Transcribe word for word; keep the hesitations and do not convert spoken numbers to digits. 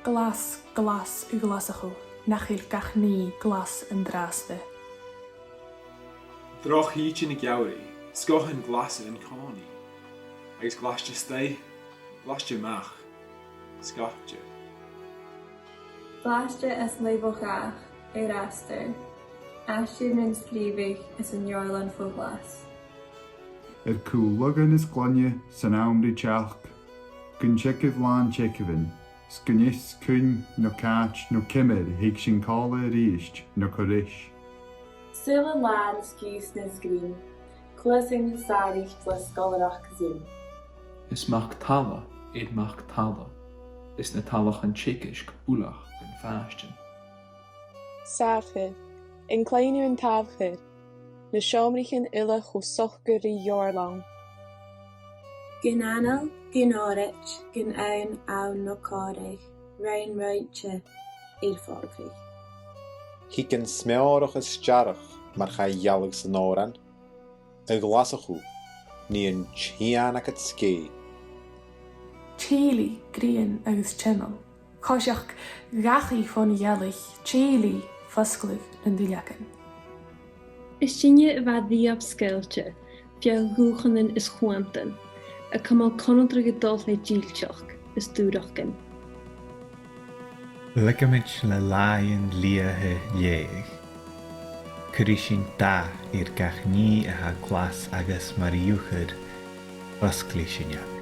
Glas, glas, a Ghlaschu, nach eil gach nì glas an-dràsta. Droch shìde na geamhraidh, sgòthan glasa an-còmhnaidh, agus glaiste a-staigh, glaiste a-mach, sgapte. Glaiste às leth bho chàch, air astar, aistear nan sgrìobhadh is an leabharlann fo ghlas. Air cùl laghan is glainne san àm ri teachd, gun teagamh làn teagmhan, 's gun fhios cuin no càit no ciamar a thig sinn còmhla a-rithist no cò ris. Saoghal làn sgios nan sgrìob, cluasan sàraichte le sgoilearachd Zoom. Is mac talla air mac talla, is na tallachan teagaisg ullach gun fàistin. Sàmhchair, an cluinn thu an t-sàmhchair, na seòmraichean uile cho socair ri leabharlann. Gun anail, gun òraid, gun ann, ann no còmhradh, raon roinnte air fhògraidh. Thig an smeòrach as t-earrach mar chaidh a ghealladh san òran, a Ghlaschu, nì an t-eun agad sgèith. Tìlidh, grian agus tiomail, coiseachd dhachaigh fon ghealaich, tìlidh fosgladh nan duilleagan. Is sinne a bha riamh sgaoilte, feadh dhùthchannan is chuantan, a' cumail conaltradh a' dol le dìlseachd is dùrachdan. Leigeamaid le làithean liatha leughadh. Cuiridh sinn dath air gach nì a tha glas agus mar iuchair, fosglaidh sinn iad.